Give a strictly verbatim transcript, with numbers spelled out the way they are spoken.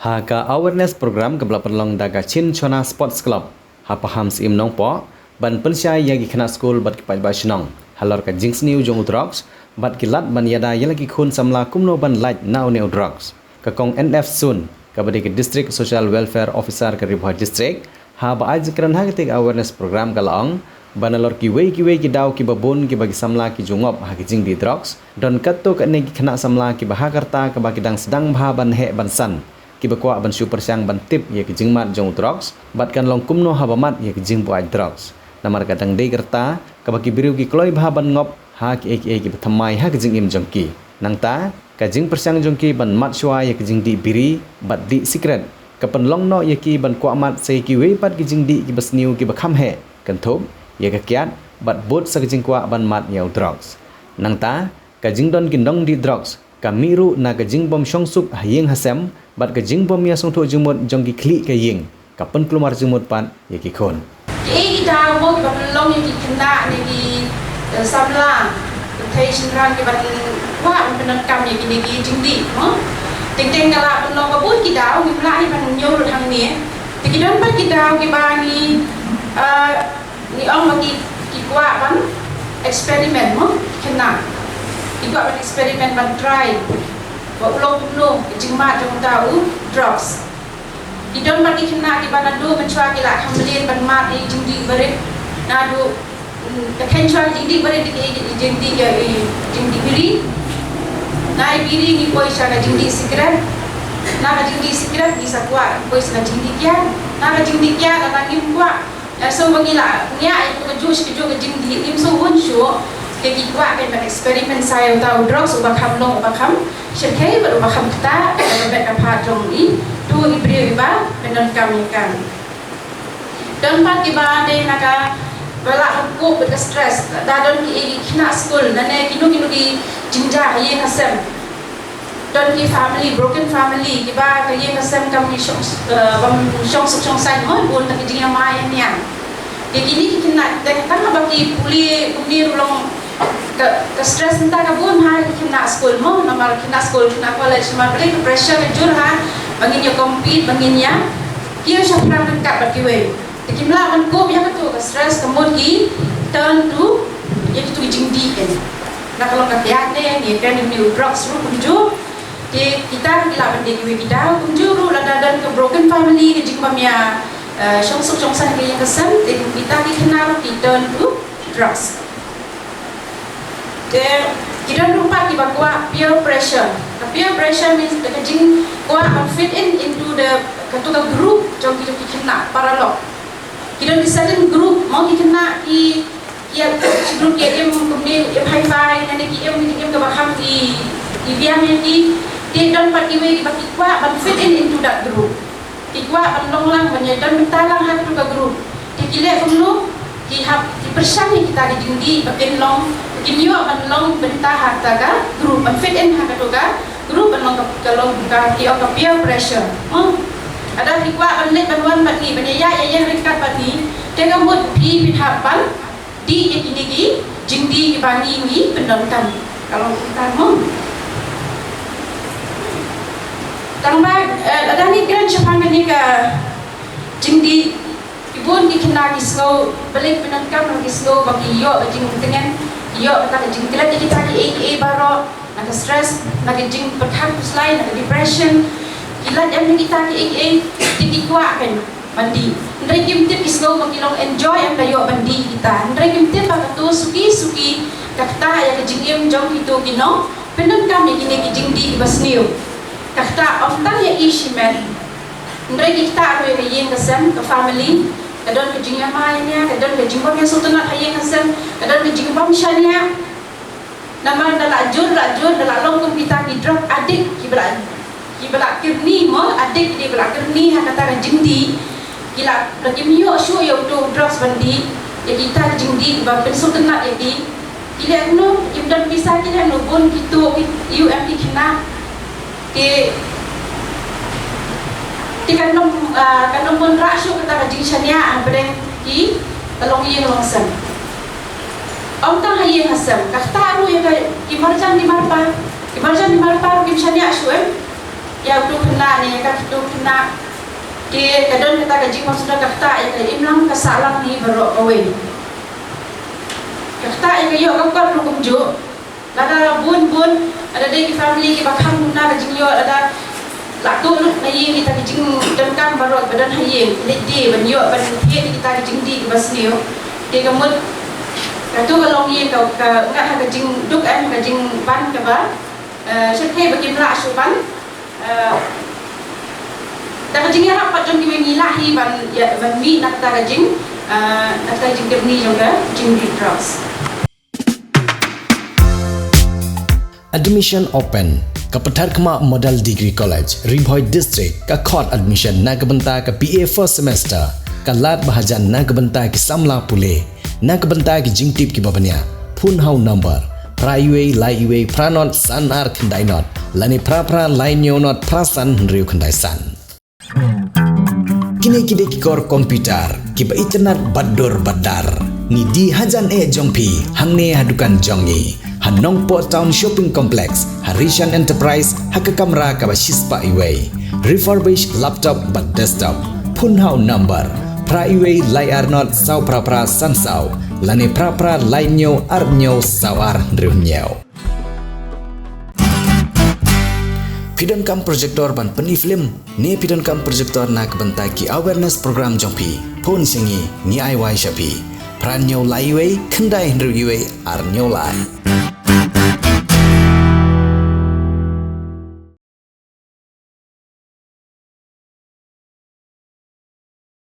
Ha ka awareness program kaba la pynlong da ka Chin Chona Sports Club ha Pahamsyiem Nongpoh, ban pynshai ïa ki khynnah skul bad ki paidbah shnong halor ka jingsniew jong u drugs bad ki lad ban ïada ïa la ki khun samla kumno ban lait na une u drugs. Ka Kong N F Sun, kaba dei ka District Social Welfare Officer ka Ri Bhoi District, haba ai jingkren ha katei ka awareness program ka la ong ba nalor kiwei kiwei ki daw kiba bun kiba ki samla ki ju ngop ha ki jingdih drugs, don katto katne ki khynnah samla kiba ha ka rta kaba ki dang sdang bha ban heh ban san, kiba kwah ban shu pyrshang ban tip ïa ki jingmad jong u drugs bad kan long kumno haba mad ïa ki jingbuaid drugs. Namar ka dang dei ka rta kaba ki briew ki kloi bha ban ngop ha kiei kiei kiba thymmai ha ka jingim jong ki. Nangta ka jingpyrshang jong ki ban mad shuwa ïa ka jingdih biri bad dih sikret ka pynlong noh ïa ki ban kwah mad sa ïa kiwei pat ki jingdih kiba sniew kiba kham heh, kynthup ïa ka kiad bad bud sa ka jingkwah ban mad ïa u drugs. Nangta ka jingdon ki nongdih drugs ka mih ruh na ka jingbym shong suk ha ïing ha sem bad ka jingbym ïasngewthuh jingmut jong ki khlieh ka ïing, ka pynkulmar jingmut pat ïa ki khun. Kiei ki daw mo kiba pynlong ïa ki khynnah ne ki, eh, samla, ki thei shynrang kiba kwah ban pyndonkam ïa kine ki jingdih mo? Teng teng ka la pynlong ba bun ki daw, ngim lah hi ban ñiew lut hangne. Te ki don pat ki daw kiba ngi, eh, ngi ong ba ki, ki kwah ban experiment mo, ki khynnah. Ki kwah ban experiment, ban try ba u long kumno ka jingmad jong uta u drugs. Ki don bad ki khynnah kiba naduh mynshuwa ki la kham mlien ban mad ïa ki jingdih barit. Naduh, mm, ka khein shuwa ki jingdih barit, ki, ki jingdih, ïa, ïa, jingdih biri. Na ïa biri ngi poi sha ka jingdih sikret. Na ka jingdih sikret ngi sa kwah poi sha ka jingdih kiad. Na ka jingdih kiad lada ngim kwah, eh, so ba ngi la ngiah ïa kajuh shi kajuh ka jingdih, ngim sngewbun shuh. Te ki kwah ban experiment sa ïa uta u drugs uba kham long, uba kham shyrkhei bad uba kham ktah, uba bad ka phad jong i, to i briew iba pyndonkam ïa ka. Don pat kiba dei na ka ba lah ban cope bad ka stress. Da don ki, ki khynnah skul, lane kino kino ki jingjia ha ïing ha sem. Don ki family, broken family, kiba ka ïing ka sem kam shong, eh, kam shong suk shong saiñ mo, bun na ki jingïamai ïaniang. Te kine ki khynnah, te tang haba ki pule kumne ruh long ka, ka stress mynta ka bun ha ki khynnah skul mo, namar khynnah skul, khynnah college, namar balei ka pressure ka jur ha ba ngin ïa compete, ba ngin ïa kiew shaphrang ryngkat bad kiwei. Te kim lah ban cope ïa kato ka stress, ka mut ki turn to ïa kito ki jingdih kein. Na ka long ka tiak ne, ne ka ne u drugs ruh kumjuh. Te kita ki lah ban dei kiwei ki daw kumjuh ruh, lada don ka broken family, ka jingbym ïa, eh, shong suk shong saiñ ka ïing ka sem, te kita ki khynnah ruh ki turn to drugs. Te ki don ruh pat kiba kwah peer pressure. Ka peer pressure means ka jingkwah ban fit in into the, kato ka group jong ki, jong ki khynnah paralok. Ki don ki certain group mo, ki khynnah ki, ki ïa, ki group ki ïa im kumne, im hi-fi, lane ki im, ki im kaba kham i, i biang ïa ki. Te don pat kiwei kiba ki kwah ban fit in into that group. Ki kwah ban long lang, ban ïa don bynta lang ha kato ka group. Te ki leh kumno, ki hap, ki pyrshang ïa kita ki jingdih ba kin long, ba kin ïoh ban long bynta ha kata ka group, ban fit in ha kato ka group, ban long ka, ka long ka, ki ong ka peer pressure. Hmm. Lada ki kwah ban leit ban wan bad ngi, ban ïa ïaid ïa ïeng ryngkat bad ngi, te ka mut phi phin hap ban dih ïa kine ki jingdih kiba ngi ngi pyndonkam. Ka long kumta mo. Tang ba, eh, lada ngi kren shaphang kane ka jingdih, ki bun ki khynnah ki sngew, balei ki pyndonkam, ki sngew ba ki ïoh ka jingtngen, ki ïoh kata ka jingklet ïa kita kiei kiei baroh, na ka stress, na ka jingpyrkhat khuslai, na ka depression. Ki lait em na kita kiei kiei, te ki kwah kein ban dih. Hynrei kim tip, ki sngew ba ki long enjoy em da ïoh ban dih kita. Hynrei kim tip ba kato suki suki ka ktah ïa ka jingim jong kito ki nongpyndonkam ïa kine ki jingdih kiba sniew. Ka ktah ym tang ïa i shimet, hynrei ki ktah ruh ïa ka ïing ka sem, ka family. Ka don ka jingïamai ïania, ka don ka jingbym ïasngewtynnat ha ïing ha sem, ka don ka jingbym shaniah. Namar da la jur, la jur, da la long kum kita ki drug addict, kiba la, kiba la kyrni mo, addict kiba la kyrni ha kata ka jingdih. Ki la, la kim ïoh shuh ïa uto u drugs ban dih, ïa kita ki jingdih kiba pynsngewtynnat ïa ki. Ki leh kumno, kim don pisa, ki leh kumno, bun kito ki, ïoh em ki khynnah. Te, te kan ym, ah, kan ym wanrah shuh kata ka jingshaniah hapdeng ki, ka longïing longsem. Ym tang ha ïing ha sem, ka ktah ruh ïa ka, ki marjan ki marpa, ki marjan ki marpa ruh kim shaniah shuh em ïa uto u khynnah Ïa ka kito khynnah. Te ka don kata ka jingmynsiem, ka ktah ïa ka imlang ka sahlang hi baroh kawei. Ka ktah ïa ka ïoh ka kot ruh kumjuh. Lada bun bun, lada dei ki family kiba kham duna ka jingïoh, lada la tuh lut na ïing kita ki jingdonkam baroh kiba don ha ïing, leit die ban ïoh ban thied kita ki jingdih kiba sniew. Te ka mut kato ka longïing ka, ka ngat ha ka jingduk em, ha ka jingban kaba, eh, shyrkhei ba kim lah shuh ban. Eh, da ka jingïarap pat jong kiwei ngi lah hi ban, ïa, ban mih na kata ka jing, eh, na kata ka jingdep ni jong ka jingdih drugs. Admission open. Ka Patharkhmah Model Degree College, Ri Bhoi District, ka khot admission na ka bynta ka B A first semester. Ka lad ba hajan na ka bynta ki samla pule. Na ka bynta ki jingtip kiba bniah, phone ha u number phra wei lai wei phra not san ar khyndai not, lane phra phra lai hynñiew not phra san hynriew khyndai san. Kine ki dei ki kor computer kiba itynnad bad dur bad dar. Ngi die hajan eh jong phi hangne ha dukan jong ngi, ha Nongpoh Town Shopping Complex, ha Rishan Enterprise, ha ka kamra kaba shispah wei. Refurbish laptop bad desktop. Phone ha u number phra wei lai ar not saw phra phra san saw, lane phra phra lai hynñiew ar hynñiew saw ar hynriew hynñiew. Phi donkam projector ban pyni film ne phi donkam projector na ka bynta ki awareness program jong phi? Phone sha ngi, ngi ai wai sha phi. Phra hynñiew lai wei khyndai hynriew wei ar hynñiew lai.